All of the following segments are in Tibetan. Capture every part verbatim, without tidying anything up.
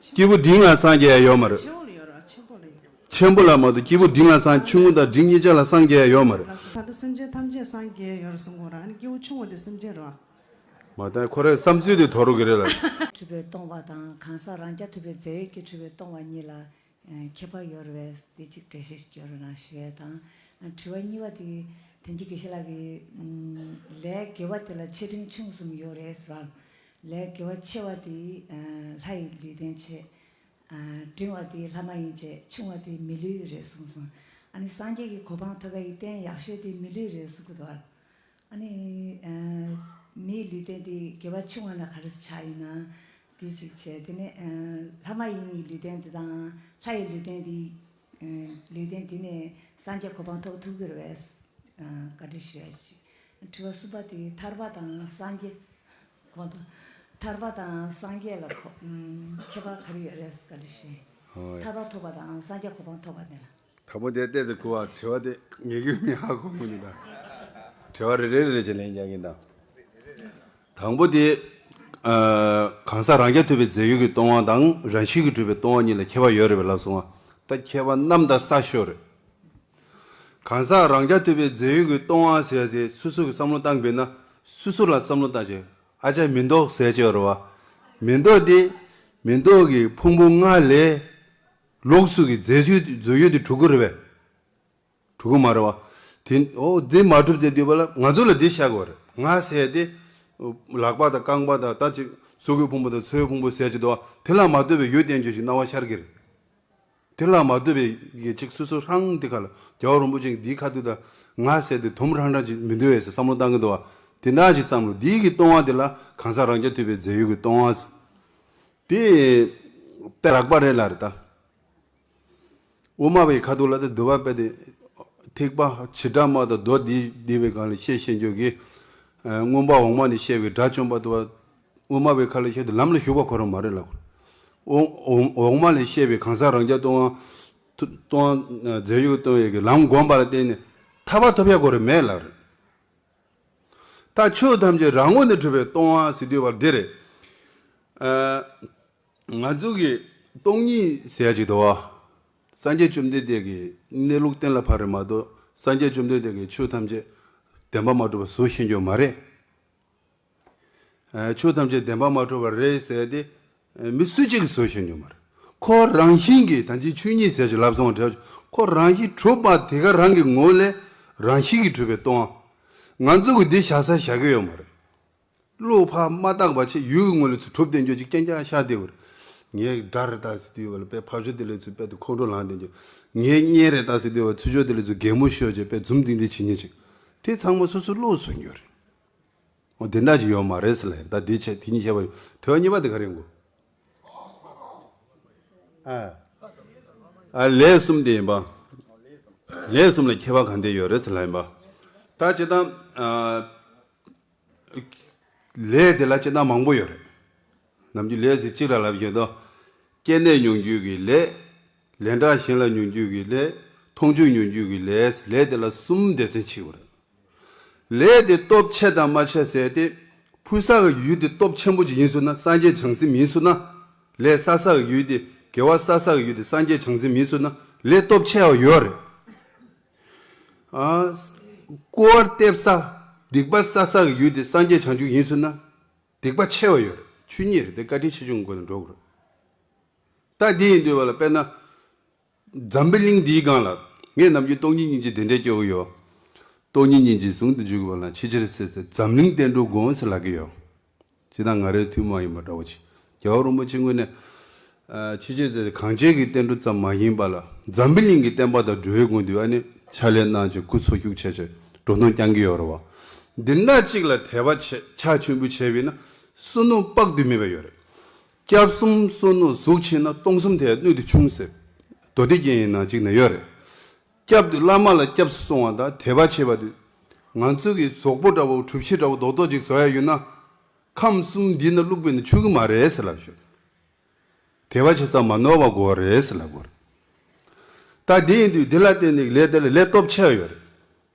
སྐྱེས་བུ་འབྲིང་ལ་སངས་རྒྱས་ཡ་ཡོད་མ་རེད། ཆེན་པོ་ལ་ཡོད་ར། ཆེན་པོ་ལ་ཡོད། ཆེན་པོ་ལ་མ་གཏོགས་སྐྱེས་བུ་འབྲིང་ལ་སངས། ཆུང་ངུ་དང་འབྲིང་གཉིས་ཆ་ལ་སངས་རྒྱས་ཡ་ཡོད་མ་རེད། ལགས་སོ། ད་ལྟ་སེམས་ཅན་ཐམས་ཅད་སངས་རྒྱས་ཡ་ཡོད་རེད་གསུང་གོ་ར། ཨ་ནི་སྐྱེས་བུ་ཆུང་བ་དེ་སེམས་ཅན་རེད་བ། མ་ད་ཁོ་རའི་བསམ་ཚུལ་དེ་དོར་རོ་གི་རེད་ལ། འཁྲུལ་པས་སྟོང་བ་དང་གང་ཟག་རང་རྐྱ་ཐུབ་པའི་རྫས་ཡོད་ཀྱི་འཁྲུལ་པས་སྟོང་བ་གཉིས་ལ་ཁྱད་པར་ཡོད་རེད་པས། འདི་གཅིག་འགྲེལ་བཤད་ཞིག་ཡོད་རེད་ན་ཞུ་ཡ་དང་། དྲི་བ་གཉིས་པ་དེ་དན་ཅི་དགེ་བཤེས་ལགས་ཀྱིས་ལས་དགེ་བ་དེ་ལ་ཆེ་འབྲིང་ཆུང་གསུམ་ཡོད་རེད་ཟེར་བ། ལས་དགེ་བ་ཆེ་བ་དེ་ལྷ་ཡི་ལུས་རྟེན་བྱས། འབྲིང་བ་དེ་ལྷ་མ་ཡིན་བྱས། ཆུང་བ་དེ་མི་ལུས་རེད་གསུངས་སོང་། ཨ་ནི་སངས་རྒྱས་ཀྱི་གོ་འཕང་ཐོབ་པ་ཡི་རྟེན་ཡག་ཤོས་དེ་མི་ལུས་རེད་གསུང་གི་འདུག་ཨ་ནི་མིའི་ལུས་རྟེན་དེ་དགེ་བ་ཆུང་བ་ལ་ག་རེ་ཆགས་ཡིན་ན་དེ་གཅིག་བྱས། དེ་ནས་ལྷ་མ་ཡིན་གྱི་ལུས་རྟེན་དེ་དང་ལྷ་ཡི་ལུས་རྟེན་དེ། ལུས་རྟེན་དེ་ནས་སངས་རྒྱས་གོ་འཕང་ཐོབ་ཐུབ་ཀྱི་རེད་པས། བཀའ་འདྲི་ཞུ་ཡ་ཞིག་དྲི་བ་གསུམ་པ་དེ་ཐར་པ་དང་སངས་རྒྱས། གོང་དུ་ཐར་པ་དང་སངས་རྒྱས་ལ་གོ་ཁྱད་པར་ག་རེ་ཡོད་རེད་བཀའ་འདྲི་ཞུ། ཧོ་ཡ། ཐར་པ་ཐོབ་པ་དང་སངས་རྒྱས་གོ་འཕང་ཐོབ་པ་དེ་ལ། དང་པོ་དེ་བལྟས་ཏེ་གོ་བ་དྲི་བ་དེ་ངེས་ཀྱི་མི་ཧ་གོ་མི་འདུག་ད། དྲི་བ་རེ་རེ་རེ་རེ་བྱས་ལན་རྒྱག་གིན་ད། དང་པོ་དེ། གང་ཟག་རང་རྐྱ་ཐུབ་པའི་རྫས་ཡོད་ཀྱིས་སྟོང་བ་དང་རང་བཞིན་གྱིས་གྲུབ་པའི་སྟོང་བ་གཉིས་ལ་ཁྱད་པར་ཡོད་རེད་པས་ལབ་སོང་བ། ད་ཁྱད་པར་གནམ་དང་ས་ཤོར་རེད། གང་ཟག་རང་རྐྱ་ཐུབ་པའི་རྫས་ཡོད་ཀྱིས་སྟོང་བ་ཟེར་ཏེ་སོ་སོ་གི་བསམ་བློ་བཏང་བས་ན། སོ་སོ་ལ་བསམ་བློ་བཏང་བྱས། ཨ་ཅག་མེ་ཏོག་ཟེར་ཅིག་ཡོད་རེད་བ། མེ་ཏོག་དེ། མེ་ཏོག་གི་ཕུང་པོ་ལྔ་ལས། ལོགས་སུ་གི་རྫས་ཡོད་རྫས་ཡོད་དེ་གྲུབ་ཀྱི་རེད་པས། གྲུབ་ཀྱི་མ་རེད་བ། དེ་འོ་དེ་མ་གྲུབ་ཚེ་དུས་པ་ལ་ང་ཚོ་ལ་དེ་བཞག་དགོས་རེད། ང་ཟེར་དེ། ལག་པ་དང་རྐང་པ་དང་ད་ཅིག་གཟུགས་ཀྱི་ཕུང་པོ་དང་ཚོའི་ཕུང་པོ་ཟེར་གྱི་འདུག་བ། དེ་ལ་མ་ལྟོས་པའི་ཡུལ་བསྟན་རྒྱུ་ཞིག་སྣང་བ་ཤར་གྱི་རེད། དེ་ལ་མ་ལྟོས་པའི་གི་ཅིག་སོ་སོ་རང་དེ་ག་ལ་རྒྱལ་བ་རིན་པོ་ཆེ་གིས་འདིའི་ཁ་ཐུག་ད་ང་ཟེར་དེ་དུམ་རང་རང་ཅིག་མི་འདུག་ཨེ་ཟེར་བསམ་བློ་བཏང་གི་འདུག་བ། དེ་འདྲ་ཅིག་བསམ་བློ་འདིའི་གི་སྟོང་བ་དེ་ལ་གང་ཟག་རང་རྐྱ་ཐུབ་པའི་རྫས་ཡོད་ཀྱི་སྟོང་བ། དེ། དཔེ་རགས་པ་རེད་ལ་རེད་ད། དབུ་མ་པའི་ཁ་ཐུག་ལ་ད་འདུལ་བ་དཔེ་དེ། ཐེག་པ་བྱེ་བྲག་སྨྲ་དང་མདོ་སྡེ་སྡེ་པའི་སྒང་ལ་བཤད་བཤད་རྒྱུ་གི། སྔོན་པ་འོག་མ་ནས་བཤད་པའི་དགྲ་བཅོམ་པ་དུ་བ། དབུ་མ་པའི་ཁ་ལ་བཤད་དུས་ལམ་ལ་ཞུགས་པ་ཁོ་རང་མ་རེད་ལ། འོག་འོག་མ་ལས་བཤད་པའི་གང་ཟག་རང་རྐྱ་སྟོང་བ། སྟོང་བ་རྫས་ཡོད་སྟོང་བའི་གི་ལམ་བསྒོམ་པ་ལ་བརྟེན་ནས་ཐར་པ་ཐོབ་ཡ་གོ་རེ་མེད་ལ་རེད། ད་ཆོས་ཐམས་ཅད་རང་ངོས་ནས་གྲུབ་པའི་སྟོང་བ་ཟེར་དུས་བར་འདི་རེད། ཨ། ང་ཚོ་གི་སྟོང་ཉིད་ཟེར་ཡ་ཅིག་འདུག་བ། སངས་རྒྱས་བཅོམ་ལྡན་འདས་ཀྱི་གནས་ལུགས་གཏན་ལ་ཕབ་རེད་མ་གཏོགས་སངས་རྒྱས་བཅོམ་ལྡན་འདས་ཀྱིས་ཆོས་ཐམས་ཅད་བདེན་པ་མ་གྲུབ་པ་བཟོ་ཤེས་རྒྱུ་མ་རེད། ཨ། ཆོས་ཐམས་ཅད་བདེན་པ་མ་གྲུབ་པ་རེད་ཟེར་ཏེ། ཨ། མི་སུ་གཅིག་གིས་བཟོ་ཤེས་རྒྱུ་མ་རེད། ཁོ་རང་བཞིན་གྱིས་ད་ཅི་ཆོས་ཉིད་ཟེར་ཅིག་ལབ་སོང་བ་འདྲ། ཁོ་རང་བཞིན་གྲུབ་པ་དེ་ག་རང་གི་ངོ་ལས་རང་བཞིན་གྱིས་གྲུབ་པའི་སྟོང་བ། ང་ཚོ་གིས་འདི་བཞག་ས་བཞག་གི་ཡོད་མ་རེད། བློ་ཕར་མ་བཏང་བ་བྱས་ཡུལ་གྱི་ངོས་ལ་ཚུར་གྲུབ་བསྡད་རྒྱུ་ཅིག་རྐྱང་རྐྱང་ཤར་བསྡད་ཡོད་རེད། ངའི་དགྲ་རེད་ད་ཟེར་དུས་བ་ལ་དཔེ་ཕར་ཕྱོགས་དེ་ལ་ཚུར་དཔེ་དེ་ཁོང་ཁྲོ་ལངས་བསྡད་རྒྱུ། ངའི་གཉེན་རེད་ད་ཟེར་དུས་བ་ཚུར་ཕྱོགས་དེ་ལ་ཚུར་གད་མོ་ཤོར་བྱས་དཔེ་འཛུམ་ཏིང་ཏིང་བྱེད་མཁན་ཅིག། དེ་ཚང་མ་སོ་སོའི་བློས་བཟོས་ཡོད་རེད། འོ་དེ་འདྲ་ཅིག་ཡོད་མ་རེད་ཟེར་ལབ་ཡོད། ད་དེ་བྱས་དེ་གཉིས་བཤད་པ་ཡོད། དྲི་བ་གཉིས་པ་དེ་ག་རེ་ཡིན་གོ། ཨ། ཨ། ལས་གསུམ་དེ་ཡིན་པ། ལས་གསུམ་ལ་ཁྱད་པར་གང་འདྲ་ཡོད་རེད་ཟེར་ལབ་ཡིན་པ། ད་སྤྱིར་བཏང་། ཨ། ལས་དེ་ལ་སྤྱིར་བཏང་མང་པོ་ཡོད་རེད། ནམ་རྒྱུན་ལས་ཟེར་གཅིག་ར་ལབ་བཞིན་དུ། སྐྱེ་གནས་མྱོང་འགྱུར་གྱི་ལས། ལན་གྲངས་གཞན་ལ་མྱོང་འགྱུར་གྱི་ལས། མཐོང་ཆོས་མྱོང་འགྱུར་གྱི་ལས། ལས་དེ་ལ་གསུམ་སྡེ་ཚན་ཕྱེ་དགོས་རེད། ལས་དེ་སྟོབས་ཆེ་དང་མ་ཆེ་ཟེར་ཏེ། ཕུལ་ས་གི་ཡུལ་དེ་སྟོབས་ཆེན་པོ་ཅིག་ཡིན་ཟེར་ན་སངས་རྒྱས་བྱང་སེམས་ཡིན་ཟེར་ན། ལས་བསགས་ས་གི་ཡུལ་དེ་དགེ་བ་བསགས་ས་གི་ཡུལ་དེ་སངས་རྒྱས་བྱང་སེམས་ཡིན་ཟེར་ན་ལས་སྟོབས་ཆེ་བ་ཡོད་རེད། ཨ། སྐུར་བ་འདེབས་ས། སྡིག་པ་བསགས་ས་གི་ཡུལ་དེ་སངས་རྒྱས་བྱང་ཆུབ་ཡིན་ཟེར་ན། སྡིག་པ་ཆེ་བ་ཡོད་རེད། ཆོས་ཉིད་རེད་དེ་བཀའ་དྲིན་ཆེ་ཆུང་སྒོ་ནས་འགྲོ་དགོས་རེད། ད་འདི་ཡིན་དུས་བ་ལ་དཔེར་ན། འཛམ་བུ་གླིང་འདིའི་སྒང་ལ་ངས་ནམ་རྒྱུན་སྟོང་ཉིད་སྙིང་རྗེ་དེ་འདྲས་སྐྱོར་གི་ཡོད། སྟོང་ཉིད་སྙིང་རྗེ་ཟུང་དུ་འཇུག་པ་ལ་ཆེས་ཆེར་གསལ་ཚེ་འཛམ་གླིང་བསྟན་འགྲོའི་དགོངས་ཟེར་ལབ་ཀྱི་ཡོད། ཇི་ལྟར་ང་རའི་ཐུན་མོང་མ་ཡིན་པ་འདྲ་བོ་ཅིག་རྒྱལ་བ་རིན་པོ་ཆེ་ངོས་ནས། ཨ། ཕྱི་རྒྱལ་ཚོས་གངས་ཅན་གྱི་བསྟན་འགྲོ་ཙམ་མ་ཡིན་པ་ལ་འཛམ་བུ་གླིང་གི་བསྟན་པ་དང་འགྲོ་བའི་དགོངས་དུས་ཨ་ནི་ཕྱག་ལས་གནང་བྱས་སྐུ་འཚོ་བཞུགས་བྱས་བྱས་འགྲོ་སྟངས་བསྐྱང་གི་ཡོད་རེད་བ། འདི་འདྲ་གཅིག་ལ་དད་པ་བྱས་ཕྱག་མཆོད་འབུལ་བྱས་པས་ན་བསོད་ནམས་དཔག་ཏུ་མེད་པ་ཡོད་རེད། སྐྱབས་གསུམ་བསོད་ནམས་ཟུག་ཆེ་ན་སྟོང་གསུམ་དེ་སྣོད་དུ་ཆུང་ཟེར། མདོ་སྡེ་རྒྱན་ཡིན་ན་གཅིག་ན་ཡོད་རེད། སྐྱབས་དེ་བླ་མ་ལ་སྐྱབས་སུ་སོང་བ་དང་དད་པ་བྱེད་པ་དེ། ང་ཚོ་གི་གཟུགས་པོ་འདྲ་བོ་གྲུ་བཞི་འདྲ་བོ་རྡོག་རྡོག་ཅིག་བཟོ་ཡ་ཡོད་ན། ཁམས་གསུམ་འདི་ན་བླུགས་པས་ན་ཆུག་གི་མ་རེད་ཟེར་ལབ་ཤོག་དད་པ་བྱེད་ས་མ་ནོར་བ་དགོས་རེད་ཟེར་ལབ་དགོས་རེད། ད་དེ་ཡིན་དུས་འདི་ལ་བརྟེན་ནས་ལས་དེ་ལ་ལས་སྟོབས་ཆེ་བ་ཡོད་རེད།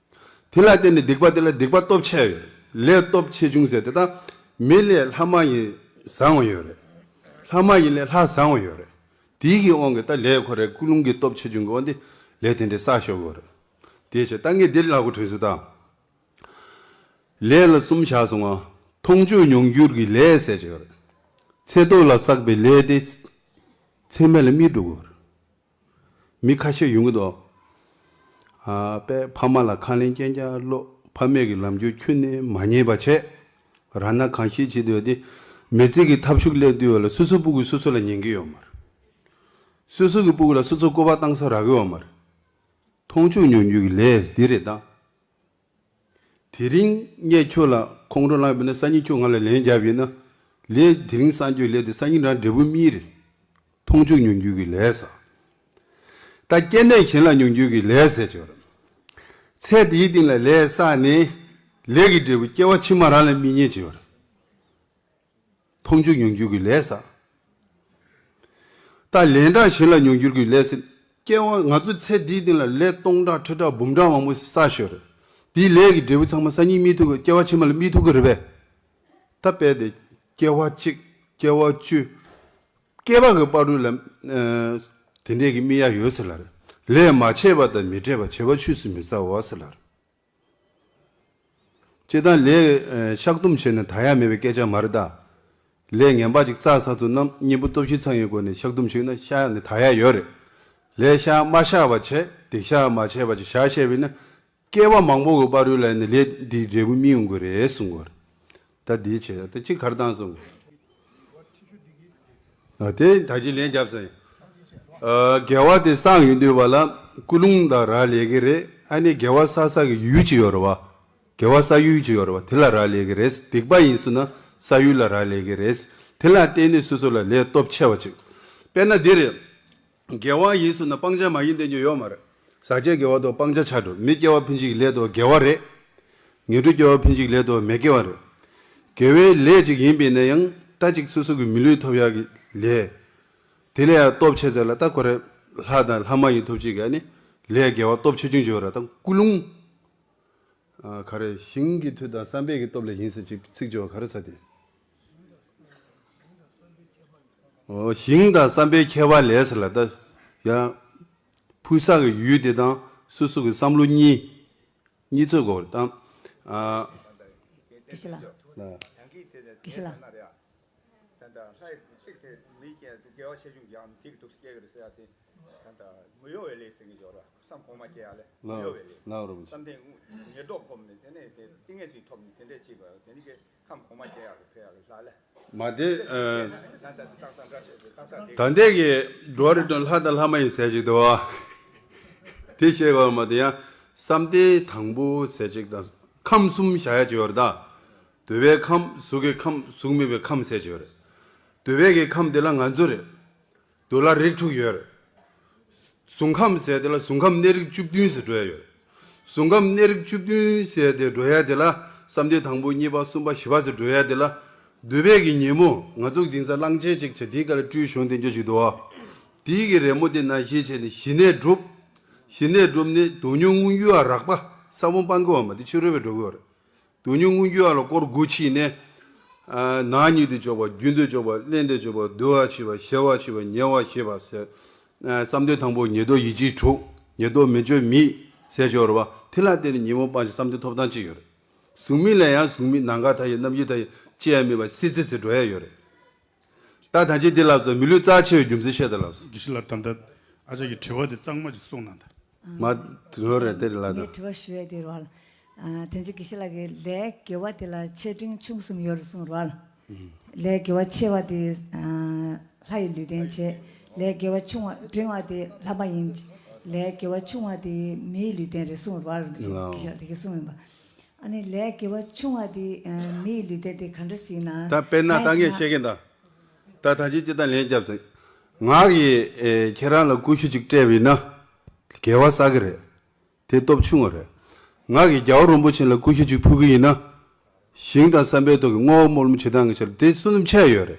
དེ་ལ་བརྟེན་ནས་སྡིག་པ་དེ་ལ་སྡིག་པ་སྟོབས་ཆེ་བ་ཡོད་རེད། ལས་སྟོབས་ཆེ་ཆུང་ཟེར་དེ་དག་མི་ལས་ལྷ་མ་ཡིན་བཟང་བ་ཡོད་རེད། ལྷ་མ་ཡིན་ལས་ལྷ་བཟང་བ་ཡོད་རེད། དེའི་གི་དབང་གིས་ད་ལས་ཁོ་རའི་ཀུན་སློང་གི་སྟོབས་ཆེ་ཆུང་གི་དབང་དེ་ལས་དེ་འདྲའི་བསགས་ཤོག་གི་རེད། དེའི་ཕྱིར་ད་ངས་འདིར་ལབ་དགོས་དྲན་སོང་ད། ལས་ལ་གསུམ་བཞག་སོང་ང་། མཐོང་ཆོས་མྱོང་འགྱུར་གྱི་ལས་ཟེར་གྱི་ཡོད་རེད། ཚེ་ཐོག་ལ་བསགས་པའི་ལས་དེ་ཚེ་སྨད་ལ་རྨིས་འགྲོ་གི་ཡོད་རེད། མི་ཁ་ཤས་ཡོང་གི་འདུག་ཨ་པས་ཕ་མ་ལ་ཁ་ལན་རྐྱང་རྐྱང་སློག་ཕ་མས་ཀྱི་ལམ་སྟོན་ཁྱོན་ནས་མ་ཉན་པ་བྱས། རང་ན་གང་ཤེས་བྱེད་འདོད་དེ། མི་ཚེ་གི་ཐབས་ཤུགས་སླེབས་དུས་ལ་སོ་སོ་སྤུ་གུ་སོ་སོ་ལ་ཉན་གི་ཡོད་མ་རེད། སོ་སོ་གི་སྤུ་གུ་ལ་སོ་སོ་བཀོད་པ་བཏང་ས་རག་གི་ཡོད་མ་རེད། མཐོང་ཆོས་མྱོང་འགྱུར་གྱི་ལས་འདི་རེད་ད། དེ་རིང་ངས་ཁྱོད་ལ་ཁོང་ཁྲོ་ལངས་པ་ཡིན་ན་སང་ཉིན་ཁྱོད་ང་ལ་ལན་རྒྱབ་ཡིན་ན། ལས་དེ་རིང་བསགས་རྒྱུའི་ལས་དེ་སང་ཉིན་རང་འབྲས་བུ་རྨིས་རེད། མཐོང་ཆོས་མྱོང་འགྱུར་གྱི་ལས་ཟེར། ད་སྐྱེ་གནས་གཞན་ལ་མྱོང་འགྱུར་གྱི་ལས་ཟེར་གྱི་ཡོད་རེད། ཚེ་འདིའི་སྟེང་ལ་ལས་བསགས་ནས་ལས་ཀྱི་འབྲས་བུ་སྐྱེ་བ་ཕྱི་མ་རང་ལ་རྨིས་ཉེན་ཅིག་ཡོད་རེད། མཐོང་ཆོས་མྱོང་འགྱུར་གྱི་ལས་ཟེར། ད་ལན་གྲངས་གཞན་ལ་མྱོང་འགྱུར་གྱི་ལས་ཟེར། སྐྱེ་བ་ང་ཚོ་ཚེ་འདིའི་སྟེང་ལ་ལས་སྟོང་ཕྲག་ཁྲི་ཕྲག་འབུམ་ཕྲག་མང་པོ་བསགས་ཤོར་རེད། དེའི་ལས་ཀྱི་འབྲས་བུ་ཚང་མ་སང་ཉིན་རྨིས་ཐུབ་ཀྱི་སྐྱེ་བ་ཕྱི་མ་ལ་རྨིས་ཐུབ་ཀྱི་རེད་པས། ད་དཔེ་དེ་སྐྱེ་བ་གཅིག་སྐྱེ་བ་བཅུ། བསྐལ་པ་གི་བར་དུ་ལ་ཨ་དེ་འདྲས་ཀྱི་རྨིས་ཡ་ཡོད་ཟེར་ལ་རེད། ལས་མ་བྱས་པ་དང་མི་འབྲལ་བ་བྱས་པ་ཆོས་སུ་མི་ཟ་བ་ཟེར་ལ་རེད། སྤྱིར་བཏང་ལས་ཨ་བཤགས་སྡོམ་བྱས་ནས་དག་ཡ་མེད་པའི་སྐད་ཆ་མ་རེད་ད། ལས་ངན་པ་ཅིག་བསགས་ཚར་ཚོ་ནམ་གཉེན་པོ་སྟོབས་བཞི་ཚང་ཡོད་སྒོ་ནས་བཤགས་སྡོམ་བྱས་ན་བཤགས་ནས་དག་ཡ་ཡོད་རེད། ལས་བཤགས་མ་བཤགས་པ་བྱས་སྡིག་བཤགས་མ་བྱས་པ་ཅིག་བཞག་བཤད་པས་ན། བསྐལ་པ་མང་པོ་གི་བར་དུ་ལ་ནི་ལས་འདིའི་འབྲས་བུ་རྨིས་ཡོང་གི་རེད་གསུང་གི་རེད། ད་འདིའི་ཆེད་ད་ཅི་གར་བཏང་སོང་། ཨ་དེ་ད་ཅི་ལན་རྒྱབ་ཟིན། ཨ་དགེ་བ་དེ་བསགས་ཡོང་དུས་བ་ལ་ཀུན་སློང་དང་རག་ལས་ཀྱི་རེད། ཨ་ནི་དགེ་བ་བསགས་ས་གི་ཡུལ་ཅིག་ཡོད་རེད་བ། དགེ་བ་བསགས་ཡུལ་ཅིག་ཡོད་རེད་བ། དེ་ལ་རག་ལས་ཀྱི་རེད། སྡིག་པ་ཡིན་སོང་ན་བསགས་ཡུལ་ལ་རག་ལས་ཀྱི་རེད། དེ་ལ་བརྟེན་ནས་སོ་སོ་ལ་ལས་སྟོབས་ཆེ་བ་ཅིག་དཔེར་ན་འདི་རེད། དགེ་བ་ཡིན་ཟེར་ན་སྤང་བྱ་མ་ཡིན་དེ་ཉོ་ཡོད་མ་རེད། ཟག་བཅས་དགེ་བ་དང་སྤང་བྱ་ཆགས་འགྲོ། མི་སྐྱེ་བ་ཕན་ཕྱིར་གྱི་ལས་དང་དགེ་བ་རེད། ངན་འགྲོ་སྐྱེ་བ་ཕན་ཕྱིར་གྱི་ལས་དང་མི་དགེ་བ་རེད། དགེ་བའི་ལས་ཅིག་ཡིན་པས་ན་ཡང་ད་ཅིག་སོ་སོ་གི་མི་ལུས་ཐོབ་ཡག་གི་ལས། དེ་ལས་ཡང་སྟོབས་ཆེ་ཚད་ལ་ད་ཁོ་རེ་ལྷ་དང་ལྷ་མ་ཡིན་ཐོབ་ཅིག་ག་ནི་ལས་དགེ་བ་སྟོབས་ཆེ་ཆུང་བྱེད་པ་རེད། ད་ཀུན་སློང་། ཨ་ག་རེ་ཞིང་གི་མཐུ་དང་བསམ་པའི་གི་སྟོབས་ལས་ཡིན་ཟེར་ཅིག་ཚིག་བརྗོད་པ་ག་རེ་ཟེར་དེ། ཨོ་ཞིང་དང་བསམ་པའི་ཁྱད་པར་ལས་ཟེར་ལ་ད་ཡང་ཕུལ་ས་གི་ཡུལ་དེ་དང་སོ་སོ་གི་བསམ་བློ་གཉིས་གཉིས་ཚོད་གོ་དང་ཨ། དགེ་བཤེས་ལགས། ལ། དགེ་བཤེས་ལགས། ད་ལྟ་ལྷ་ཡི་ཚིག་དེ་མི་སྐྱེ་དགེ་བ་ཆེ་ཆུང་ཡང་འགྲིག་འདུག་སྐྱེ་གི་རེད་ཟེར་ཡ་དེ། ད་ལྟ་མི་གཡོ་བའི་ལས་ཟེར་གི་ཡོད་ར། བསམ་གོང་མ་སྐྱེ་ཡ་ལས་མི་གཡོ་བའི་ལས། ལ་རུ། བསམ་གཏན་ཉེར་བསྡོགས་བསྒོམས་ནས་དེ་ནས་དེ་ཏིང་ངེ་འཛིན་ཐོབ་ནས་དེ་འདྲས་བྱེད་དགོས། དེ་ནི་གི་ཁམས་གོང་མ་སྐྱེ་ཡག་གི་ཕན་ཡག་གི་ལྷ་ལས། མ་དེ་ཨ། ད་ལྟའི་གི་འགྲོ་རིགས་དང་ལྷ་དང་ལྷ་མ་ཡིན་ཟེར་ཅིག་འདུག་བ། དེ་བཤད་དགོས་མ་དེ་ཡང་བསམ་གཏན་དང་པོ་ཟེར་ཅིག་དང་ཁམས་གསུམ་བཞག་ཡ་ཅིག་ཡོད་རེད་ད། འདོད་པའི་ཁམས། གཟུགས་ཀྱི་ཁམས། གཟུགས་མེད་པའི་ཁམས་ཟེར་གྱི་ཡོད་རེད། འདོད་པའི་གི་ཁམས་དེ་ལ་ང་ཚོ་རེད། འདོད་ལྷ་རིགས་དྲུག་ཡོད་རེད། གཟུགས་ཁམས་ཟེར་དེ་ལ་གཟུགས་ཁམས་གནས་རིགས་བཅུ་བདུན་ཟེར་འགྲོ་ཡ་ཡོད་རེད། གཟུགས་ཁམས་གནས་རིགས་བཅུ་བདུན་ཟེར་དེ་འགྲོ་ཡ་དེ་ལ་བསམ་གཏན་དང་པོ་གཉིས་པ་གསུམ་པ་བཞི་པ་ཟེར་འགྲོ་ཡ་དེ་ལ། འདོད་པའི་གི་ཉོན་མོངས་ང་ཚོ་འདི་ཚོ་གླང་ཆེན་ཅིག་བྱས་དེའི་སྐབས་ལ་སྤྲུལ་བྱུང་དེ་འགྱོ་ཅིག་འདུག་བ། དེའི་གི་རི་མོ་དེ་ནང་བཞིན་བྱས་ནས་ཞི་གནས་སྒྲུབ། ཞི་གནས་སྒྲུབ་ནས་དོན་ཉུང་མངོན་གྱུར་བ་རགས་པ་ས་བོན་སྤང་གི་བ་མ་དེ་ཕྱི་རོལ་པའི་འགྲོ་གི་བ་རེད། དོན་ཉུང་མངོན་གྱུར་བ་ལ་སྐོར་དགུ་ཕྱིས་ནས། ཨ་ནག་ཉིད་དུ་འཇོག་པ། རྒྱུན་དུ་འཇོག་པ། བརླན་དུ་འཇོག་པ། འདུ་བ་བྱེད་པ། གཞལ་བ་བྱེད་པ། ཉལ་བ་བྱེད་པ་ཟེར། ཨ་བསམ་གཏན་དང་པོ་ཉེར་བསྡོགས་ཡིད་བྱེད་དྲུག་ཉེར་བསྡོགས་མི་འཇོག་མེད་ཟེར་ཅིག་ཡོད་རེད་བ། དེ་ལ་བརྟེན་ནས་ཉོན་མོངས་སྤངས་ཤིང་བསམ་གཏན་ཐོབ་ཐང་ཅིག་ཡོད་རེད། གཟུགས་མེད་ལ་ཡང་གཟུགས་མེད་ནམ་མཁའ་མཐའ་ཡས་རྣམ་འགྱུར་མཐའ་ཡས་ཅི་ཡང་མེད་པ་སྲིད་རྩེ་ཟེར་འགྲོ་ཡ་ཡོད་རེད། ད་ད་ཅི་འདི་ལབ་སོང་། མི་ལུས་རྩ་ཆེ་བའི་རྒྱུ་མཚན་བཤད་དང་ལབ་སོང་། དགེ་བཤེས་ལགས། ད་ལྟ་ཨ་ཅག་གི་དྲི་བ་དེ་གཙང་མ་ཅིག་གསུངས་གནང་དང་། མ་དྲི་བ་རེད་དེ་རེད་ལ་ངས་དང་། དྲི་བ་ཞུ་ཡས་དེ་རེད་བ། ཨ་དེ་ཚོ་དགེ་བཤེས་ལགས་ཀྱིས་ལས་དགེ་བ་དེ་ལ་ཆེ་འབྲིང་ཆུང་གསུམ་ཡོད་རེད་གསུངས་རེད་བ། ལས་དགེ་བ་ཆེ་བ་དེ་ཨ་ལྷ་ཡི་ལུས་རྟེན་བྱེད། ལས་དགེ་བ་ཆུང་བ་འབྲིང་བ་དེ་ལྷ་མ་ཡིན། ལས་དགེ་བ་ཆུང་བ་དེ་མིའི་ལུས་རྟེན་རེད་གསུངས་རེད་བ། དགེ་བཤེས་ལགས་དེ་ག་གསུངས་ཡིན་པ། ཨ་ནི་ལས་དགེ་བ་ཆུང་བ་དེ་ཨ་མིའི་ལུས་རྟེན་དེ་ག་འདྲ་ཟེར་ན། ད་དཔེར་ན་ད་ངས་བཤད་མཁན་ད། ད་ད་ཅི་ཅི་ད་ལན་རྒྱབ་ཟེར། ངག་གིས་ཨེ་ཁྱེད་རང་ལ་ཀུ་ཤུ་གཅིག་སྤྲད་པ་ཡིན་ན། དགེ་བ་བསགས་ཀྱི་རེད། དེ་སྟོབས་ཆུང་བ་རེད། ངག་གིས་རྒྱལ་བ་རིན་པོ་ཆེ་ལ་ཀུ་ཤུ་གཅིག་ཕུལ་གྱི་ཡིན་ན། ཞིང་དང་བསམ་པའི་ཐོག་གི་བསྔོ་བ་སྨོན་ལམ་བྱེད་སྟངས་ཀྱི་ཆ་ལ་དེ་བསོད་ནམས་ཆེ་ཡོད་རེད།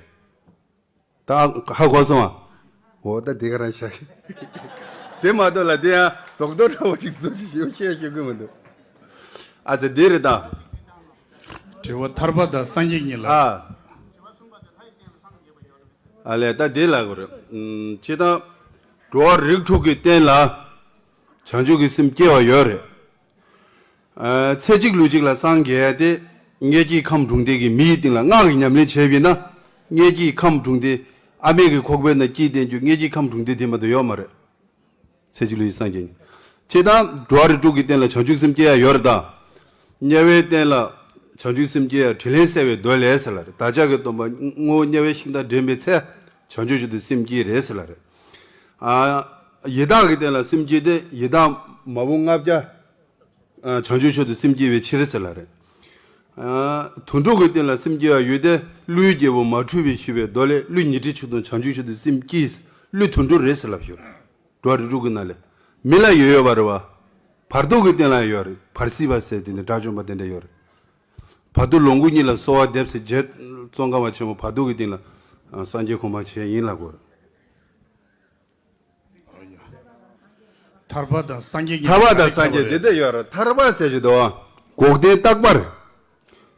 ད་ཧ་གོ་སོང་ཨ། འོ་ད་དེ་ག་རང་བཞག་གི། དེ་མ་གཏོགས་ལ་དེ་ཡང་རྡོག་རྡོག་འདྲ་བོ་ཅིག་བཟོ་ཅིག་ཞེས་བཤད་ཤེས་ཀྱི་མི་འདུག་ཨ་ཙི་དེ་རེད་ད། དྲི་བ་ཐར་པ་དང་སངས་རྒྱས་གཉིས་ལ། ཨ། ཨ་ལས་ད་དེ་ལ་གོ་རེད། ཨམ། སྤྱིར་བཏང་འགྲོ་བ་རིགས་དྲུག་གི་སྟེང་ལ་བྱང་ཆུབ་ཀྱི་སེམས་སྐྱེ་བ་ཡོད་རེད། ཨ། ཚེ་གཅིག་ལུས་གཅིག་ལ་སངས་རྒྱས་ཏེ། མངལ་སྐྱེས་ཁམས་དྲུང་འདས་ཀྱི་མི་ཡི་སྟེང་ལ་སྔགས་ཀྱི་ཉམས་ལེན་བྱས་པ་ཡིན་ན། མངལ་སྐྱེས་ཁམས་དྲུང་འདས། ཨ་མའི་གི་ཁོག་པའི་ནང་སྐྱེས་བསྡད་རྒྱུ་མངལ་སྐྱེས་ཁམས་དྲུང་འདས་དེ་མ་གཏོགས་ཡོད་མ་རེད། ཚེ་གཅིག་ལུས་གཅིག་སངས་རྒྱས་ནས། སྤྱིར་བཏང་འགྲོ་བ་རིགས་དྲུག་གི་སྟེང་ལ་བྱང་ཆུབ་སེམས་སྐྱེ་ཡ་ཡོད་རེད་ད། དམྱལ་བའི་སྟེང་ལ་བྱང་ཆུབ་སེམས་སྐྱེ་ཡ་དྲིན་ལན་གསལ་བའི་མདོ་ལས་ཟེར་ལ་རེད། བདག་ཅག་གི་སྟོན་པ་ངོ་བོ་དམྱལ་བའི་ཤིང་རྟ་འདྲེན་པའི་ཚེ། བྱང་ཆུབ་མཆོག་ཏུ་སེམས་བསྐྱེད་རེད་ཟེར་ལ་རེད། ཨ། ཡི་དྭགས་ཀྱི་སྟེང་ལ་སེམས་བསྐྱེད་དེ་ཡི་དྭགས་མ་བུ་ལྔ་བརྒྱ། ཨ། བྱང་ཆུབ་མཆོག་ཏུ་སེམས་བསྐྱེད་པའི་ཕྱིར་ཟེར་ལ་རེད། ཨ། དུད་འགྲོ་གི་སྟེང་ལ་སེམས་བསྐྱེད་པ་ཡོད་དེ་ཀླུའི་རྒྱལ་པོ་མ་འཁྲུལ་བས་ཞུས་པའི་མདོ་ལས་ཀླུ་ཉི་ཁྲི་ཆིག་སྟོང་བྱང་ཆུབ་མཆོག་ཏུ་སེམས་བསྐྱེད། ཀླུ་དུད་འགྲོ་རེད་ཟེར་ལབ་ཞུ། འགྲོ་བ་རིགས་དྲུག་གི་ནང་ལས། མི་ལ་ཡོད་ཡོད་པ་རེད་བ། བར་དོ་གི་སྟེང་ལ་ཡོད་རེད། བར་སྲིད་པ་ཟེར་དེ་འདྲ་དགྲ་བཅོམ་པ་དེ་འདྲ་ཡོད་རེད། བར་དོ་ལོངས་སྐུ་གཉིས་ལ་གསོལ་བ་འདེབས་ཟེར་རྗེ་ཙོང་ཁ་པ་ཆེན་པོ་བར་དོ་གི་སྟེང་ལ། ཨ། སངས་རྒྱས་གོ་འཕང་བྱས་ཡིན་ལབ་དགོས་རེད། ཐར་པ་དང་སངས་རྒྱས་གཉིས་ཐར་པ་དང་སངས་རྒྱས་དེ་འདྲ་ཡོད་རེད། ཐར་པ་ཟེར་གྱི་འདུག་བ། འགོག་བདེན་རྟག་པར།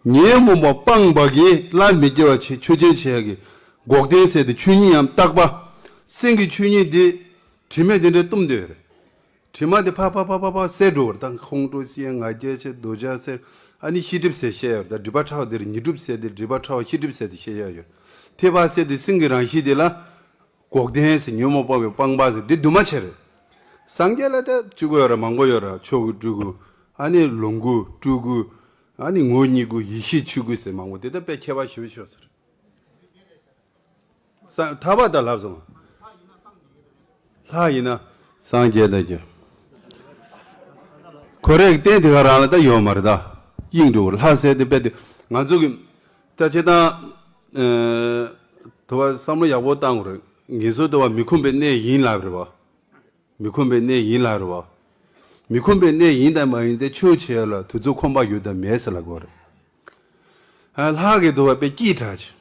ཉོན་མོངས་པ་སྤངས་པ་གིས་སླར་མི་སྐྱེ་བ་ཆེ་ཆོས་ཅན་བྱེད་ཡག་གི། འགོག་བདེན་ཟེར་དེ་ཆོས་ཉིད་ཡང་རྟག་པ། སེམས་ཀྱི་ཆོས་ཉིད་དེ། དྲི་མས་དེ་འདྲའི་བཏུམས་བསྡད་ཡོད་རེད། དྲི་མ་དེ་ཕ་ཕ་ཕ་ཕ་ཕ་བསལ་འགྲོ་བར་ད་ཁོང་ཁྲོ་ཞེས་ང་རྒྱལ་ཆེ་འདོད་ཆགས་ཟེར། ཨ་ནི་ཤེས་སྒྲིབ་ཟེར་བཤད་ཡོད་རེད། ད་སྒྲིབ་པ་ཕྲ་བ་དེར་ཉོན་སྒྲིབ་ཟེར་དེ་སྒྲིབ་པ་ཕྲ་བ་ཤེས་སྒྲིབ་ཟེར་དེ་བཤད་ཡ་ཡོད། དེ་ཕ་ཟེར་དེ་སེམས་ཀྱི་རང་བཞིན་དེ་ལ། འགོག་བདེན་ཟེར་ཉོན་མོངས་སྤངས་པའི་སྤངས་པ་ཟེར་དེ་འདུས་མ་བྱས་རེད། སངས་རྒྱས་ལ་ད་བཅུ་དགུ་ཡོད་རེད། མང་པོ་ཡོད་རེད། ཆོས་སྐུ་སྤྲུལ་སྐུ། ཨ་ནི་ལོངས་སྐུ་སྤྲུལ་སྐུ། ཨ་ནི་ངོ་བོ་ཉིད་སྐུ་ཡེ་ཤེས་ཆོས་སྐུ་ཟེར་མང་པོ་དེ་ད་དཔེ་ཁྱད་པར་ཞེ་པོ་ཤོར་ཟེར། ས་ཐར་པ་ད་ལབ་སོང་། ལྷ་ཡིན་ན་སངས་རྒྱས་ད་ཀྱི། ཁོ་རེ་གི་རྟེན་དེ་ག་རང་ལ་ད་ཡོད་མ་རེད་ད། དབྱིངས་འགྲོ་ལྷ་ཟེར་དེ་དཔེ་དེ་ང་ཚོ་གི། ད་སྤྱིར་བཏང་། ཨ། དུ་བ་བསམ་བློ་ཡག་པོ་བཏང་དགོས་རེད། ངེས་སོ་དུ་བ་མི་ཁོམ་པའི་གནས་ཡིན་ལབ་རེད་བ། མི་ཁོམ་པའི་གནས་ཡིན་ལབ་རེད་བ། མི་ཁོམ་པའི་གནས་ཡིན་དང་མ་ཡིན་དེ་ཆོས་བྱེད་ཡ་ལ་དུས་ཚོད་ཁོམ་པ་ཡོད་དང་མེད་ཟེར་ལབ་དགོས་རེད། ཨ། ལྷ་གི་དུ་བ་དཔེ་སྐྱིད་དྲགས་ཆེ།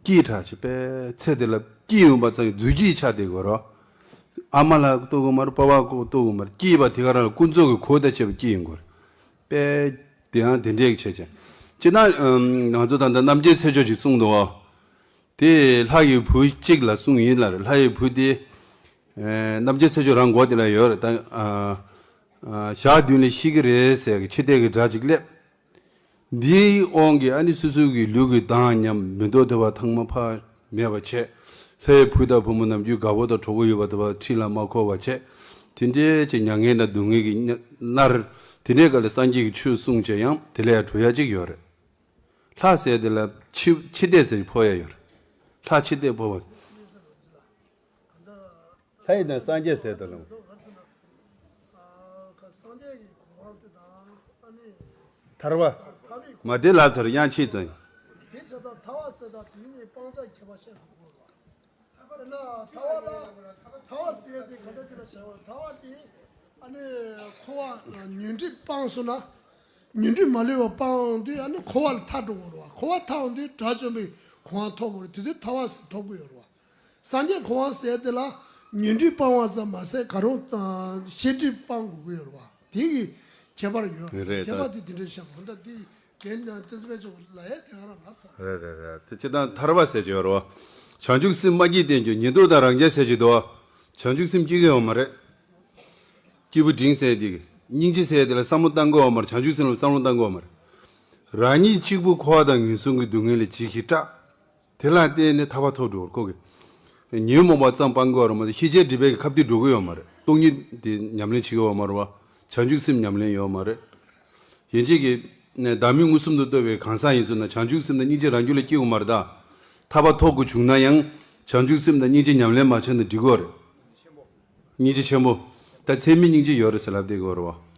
སྐྱིད་དྲགས་ཆེ་དཔེ་ཚེ་དེ་ལ་སྐྱིད་ཡོང་པ་ཙམ་གྱི་རྫུས་སྐྱིད་ཆགས་བསྡད་དགོས་རེད། ཨ་མ་ལ་ལྟོས་དགོས་མ་རེད། པ་ཕ་ལྟོས་དགོས་མ་རེད། སྐྱིད་པ་དེ་ག་རང་ལ་ཀུན་རྫོབ་ཀྱི་གོ་དང་བཅས་པ་སྐྱིད་ཡོང་དགོས་རེད། དཔེ་དེ་ཡང་དེ་འདྲས་ཀྱི་བྱས་བྱས། སྤྱིར་ན། ཨམ། ང་ཚོ་ད་ལྟ་རྣམ་རྒྱལ་ཚལ་མཆོག་ཅིག་གསུངས་འདུག་བ། དེ་ལྷ་ཡི་བུ་གཅིག་ལ་གསུངས་ཡིན་ལ་རེད། ལྷ་ཡི་བུ་དེ། ཨེ། རྣམ་རྒྱལ་ཚལ་མཆོག་རང་མགོ་དེ་ལ་ཡོད་རེད་ད། ཨ། ཨ། ཞག་བདུན་ལ་ཤི་གི་རེད་ཟེར་གི་འཆི་ལྟས་ཀྱི་སྒྲ་ཅིག་སླེབས། འདིའི་དབང་གིས་ཨ་ནི་སོ་སོ་གི་ལུས་ཀྱི་མདངས་ཉམས། མི་འདོད་དུ་བ་ཐང་མ་ཕར་མེད་པ་བྱས། ལྷའི་བུ་དང་བུ་མོ་ནམ་རྒྱུན་དགའ་བོ་དང་གྲོགས་པོ་ཡོད་པ་དུ་བ་འཁྲིས་ལ་མ་འཁོར་བ་བྱས། དེ་འདྲའི་ཅིག་མྱ་ངན་དང་སྡུག་བསྔལ་གྱིས་མནར། དེ་འདྲའི་སྐབས་ལ་སངས་རྒྱས་ཀྱི་ཆོས་གསུངས་བྱས་ཡང་དེ་ལས་ཡང་གྲོལ་ཡ་ཅིག་ཡོད་རེད། ལྷ་ཟེར་དེ་ལ་འཆི་འཆི་ལྟས་ཟེར་འཕོ་ཡ་ཡོད་རེད། ལྷ་འཆི་ལྟས་འཕོ་བ། ལྷ་ཡི་དང་སངས་རྒྱས་ཟེར་དུ་ལོངས། ཐར་པ། མ་དེ་ལ་ཚར་དབྱངས་ཆེས་ཙང་། དེ་བྱས་ཙང་ཐར་པ་ཟེར་དང་དེ་ཉིད་སྤང་བྱ་ཁྱད་པར་བཤད་དགོས་པ། དཔེར་ན་ཐར་པ་ལ་ཐར་པ་ཟེར་དེ་ག་འདྲ་ཅིག་ལ་བྱ་བ་ཐར་པ་དེ་ཨ་ནི་འཁོར་བ་ཉོན་སྒྲིབ་སྤངས་སོང་ན། ཉོན་སྒྲིབ་མ་ལུས་པ་སྤངས་དུས་ཨ་ནི་འཁོར་བ་ལས་ཐར་འགྲོ་དགོས་རེད་བ། འཁོར་བ་ཐར་འོང་དུས་དགྲ་བཅོམ་པའི་གོ་འཕང་ཐོབ་དགོས་རེད། དེ་དུས་ཐར་པ་ཟེར་ཐོབ་གི་ཡོད་རེད་བ། སངས་རྒྱས་གོ་འཕང་ཟེར་དེ་ལ་ཉོན་སྒྲིབ་སྤང་བ་ཙམ་མ་ཟད་ག་རུང་ཨ་ཤེས་སྒྲིབ་སྤང་དགོས་ཀྱི་ཡོད་རེད་བ། དེ་གི་ཁྱད་པར་ཡོད་རེད། ཁྱད་པར་དེ་དེ་འདྲ་བཤད་དགོས། ད་དེ་རྒན་བསྟན་འཛིན་དཔལ་མཆོག་ལ་ཡ་དེ་ག་རང་ལབ་ཚར། རེད་རེད་རེད། དེ་སྤྱིར་བཏང་ཐར་པ་ཟེར་གྱི་ཡོད་རེད་བ། བྱང་ཆུབ་སེམས་མ་སྐྱེས་བསྟན་རྒྱུ་ཉན་ཐོས་དང་རང་རྒྱལ་ཟེར་གྱི་འདུག་བ། བྱང་ཆུབ་སེམས་སྐྱེ་གི་ཡོད་མ་རེད། སྐྱེས་བུ་འབྲིང་ཟེར་དེ་གི་སྙིང་རྗེ་ཟེར་དེ་ལ་བསམ་བློ་བཏང་གི་ཡོད་མ་རེད། བྱང་ཆུབ་སེམས་ལ་བསམ་བློ་བཏང་གི་ཡོད་མ་རེད། རང་ཉིད་གཅིག་པུ་འཁོར་བ་དང་ངན་སོང་གི་སྡུག་བསྔལ་ལས་འཇིགས་ཤིང་སྐྲག་དེ་ལ་བརྟེན་ནས་ཐར་པ་ཐོབ་འགྲོ་བར་ཁོ་གི། ཉོན་མོངས་པ་ཙམ་སྤང་དགོས་པ་རེད་མ་གཏོགས་ཤེས་བྱའི་སྒྲིབ་པའི་ཁ་གཏད་འགྲོ་གི་ཡོད་མ་རེད། སྟོང་ཉིད་དེ་ཉམས་ལེན་བྱེད་ཀྱི་ཡོད་མ་རེད་བ། བྱང་ཆུབ་སེམས་ཉམས་ལེན་ཡོད་མ་རེད། ཡིན་གཅིག་གི། བདག་མེད་མངོན་སུམ་དུ་རྟོགས་པའི་གང་ཟག་ཡིན་ཚུལ་ན་བྱང་ཆུབ་སེམས་དང་སྙིང་རྗེ་རང་རྒྱུད་ལ་སྐྱེ་དགོས་མ་རེད་ད། ཐར་པ་ཐོབ་དགོས་བྱུང་ན་ཡང་བྱང་ཆུབ་སེམས་དང་སྙིང་རྗེ་ཉམས་ལེན་མ་བྱས་ན་འགྲིག་གི་རེད། སྙིང་རྗེ་ཆེན་པོ། ད་ཚད་མེད་སྙིང་རྗེ་ཡོད་རེད་ཟེར་ལབ་བསྡད་ཀྱི་ཡོད་རེད་བ།